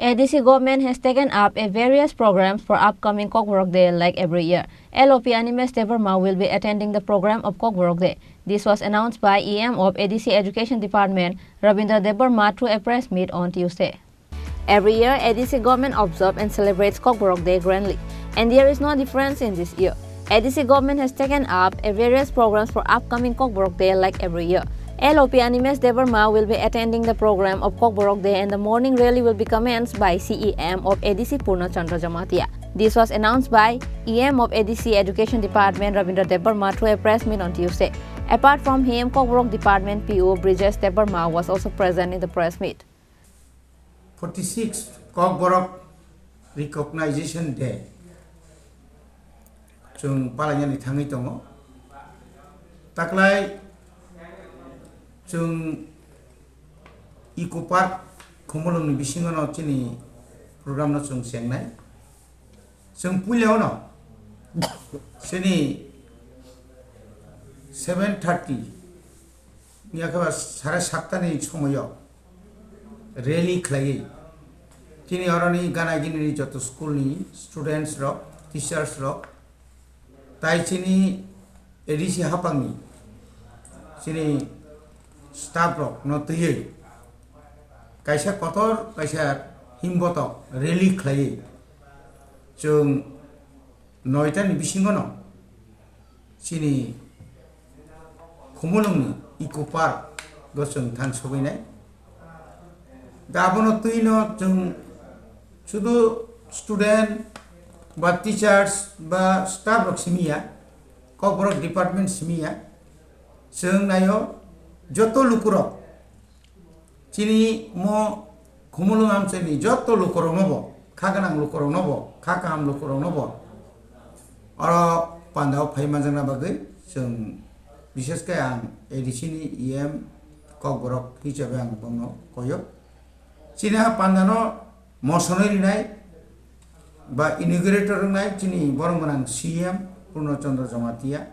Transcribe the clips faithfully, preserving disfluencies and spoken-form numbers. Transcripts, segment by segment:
A D C government has taken up a various programs for upcoming Kokborok Day like every year. L O P Animesh Debbarma will be attending the program of Kokborok Day. This was announced by E M of A D C Education Department, Ravindra Debbarma, through a press meet on Tuesday. Every year, A D C government observes and celebrates Kokborok Day grandly, and there is no difference in this year. A D C government has taken up a various programs for upcoming Kokborok Day like every year. L O P Animesh Debbarma will be attending the program of Kokborok Day, and the morning rally will be commenced by C E M of A D C Purna Chandra Jamatia. This was announced by E M of A D C Education Department Ravindra Debbarma through a press meet on Tuesday. Apart from him, Kokborok Department P O Brijesh Debbarma was also present in the press meet. Forty six Kokborok Recognition Day chwng palainani thangwi tongo. Taklai chwng Eco Park Khumulwngni bisingono chini program no chwng chengnai. Chwng puila ono chini seven thirty yakhe ba sare satta ni somoyo rally khlaiwi chini oroni gana gini joto school ni students rok, teachers rok, tai chini A D C hapangni chini staff rok no twiwi kaisa kotor kaisa himbotok rally khlaiwi chwng noita ni bisingo no chini Khumulwngni Eco Park o chwng thang sogwinai. Da abono twino chwng sudu student ba teachers ba staff rok simi ya, Kokborok department simi ya, chwng naio joto lukurok chini mo Khumulwng amchaini joto lukurokno bo, kha gwnang lukurokno bo, kha kaham lukurokno bo oro pandao phai manjakna bagwi chwng, bishesh khe ang A D C ni E M Kokborok hisabe ang bono koyo. Chini a pandano mosonwi rinai ba inaugurator wngnai chini borom gwnang C M Purno Chandra Jamatia.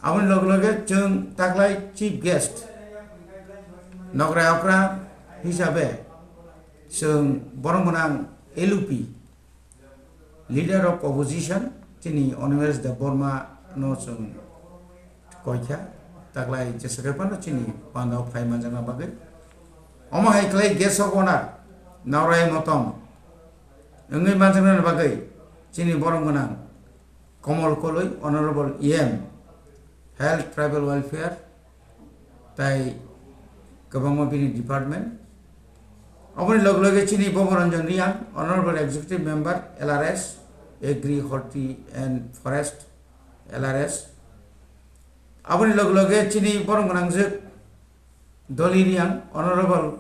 Aboni loge loge chwng taklai chief guest nokrai okra hisabe chwng borom gwnang L U P leader of opposition chini Animesh Debbarma no chwng koikha, taklai jesakhe phano chini pandao phai manjakna bagwi. Omo hai khlai guest of honor Naurai Motom wngwi manjaknani bagwi chini borom gwnang Komol Koloi, Honorable E M, Health Tribal Welfare, tai kwbangma bini department. Aboni loge loge chini Boboranjan Riang, Honorable Executive Member, L R S, Agri, Horti and Forest, L R S. Aboni loge loge chini borom gwnangjak Doli Riang, Honorable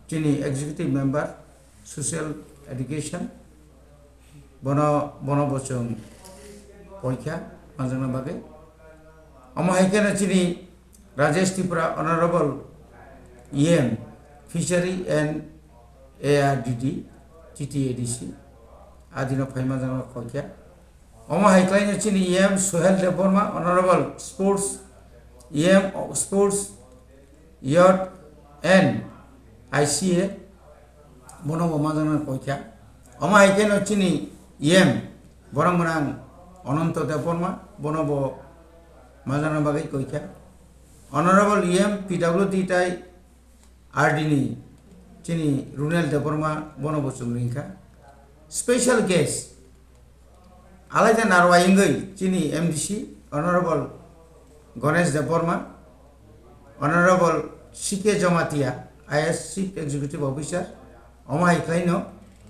chini Executive Member, Social Education, bono, bono bo chwng poikha manjakna bagwi. Omo hai kheno chini Rajesh Tripura, Honorable E M, Fishery and A R D D, T T A D C, adino phai manjakna poikha. Omo hai khlaino chini E M Suhel Debbarma, Honorable Sports, E M Sports, Youth and I C A, bono bo manjakna poikha. Omo hai kheno chini E M borom gwnang Ananto Debbarma, bono bo manjakna bagwi koikha. Honorable E M P W D tai R D ni chini Runel Debbarma, bono bo chwng ringkha. Special guest Alaja narwai wngwi chini M D C Honorable Ganesh Debbarma, Honorable C K Jamatia, I A S Chief Executive Officer, omo hai khlaino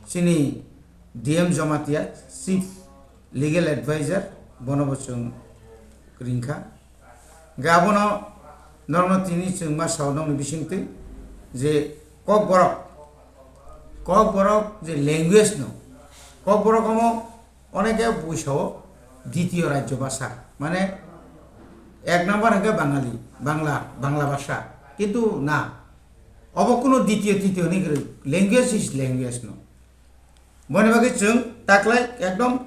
chini D M Jamatia, Chief Legal Advisor, bono bo chwng ringkha. Hingke abono norokno tini chwng ma sao nokni bisingtwi je Kokborok, Kokborok je language no, Kokborok omo oneke buisao ditiyo rajyo bhasha, mane ek number hingke Bangali, Bangla, Bangla bhasha, kintu na, obo kuno ditiyo titiyo ni kwrwi, language is language no. Boni bagwi chwng taklai ekdom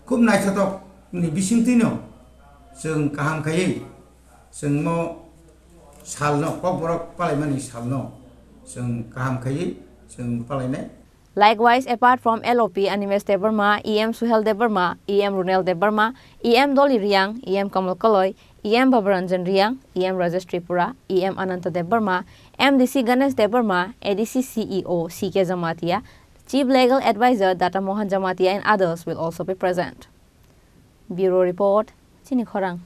khub naithotok ni bisingtwino chwng kaham khaiwi chwngno salno, Kokborok palaimani salno chwng kaham khaiwi Chwng palainai. Likewise, apart from L O P Animesh Debbarma, E M Suhel Debbarma, E M Runel Debbarma, E M Dolly Riang, E M Kamal Kaloi, E M Babaranjan Riang, E M Rajesh Tripura, E M Ananta Debbarma, M D C Ganesh Debbarma, A D C C E O C K Jamatia, Chief Legal Advisor Data Mohan Jamatia and others will also be present. Bureau Report, Chini Khorang.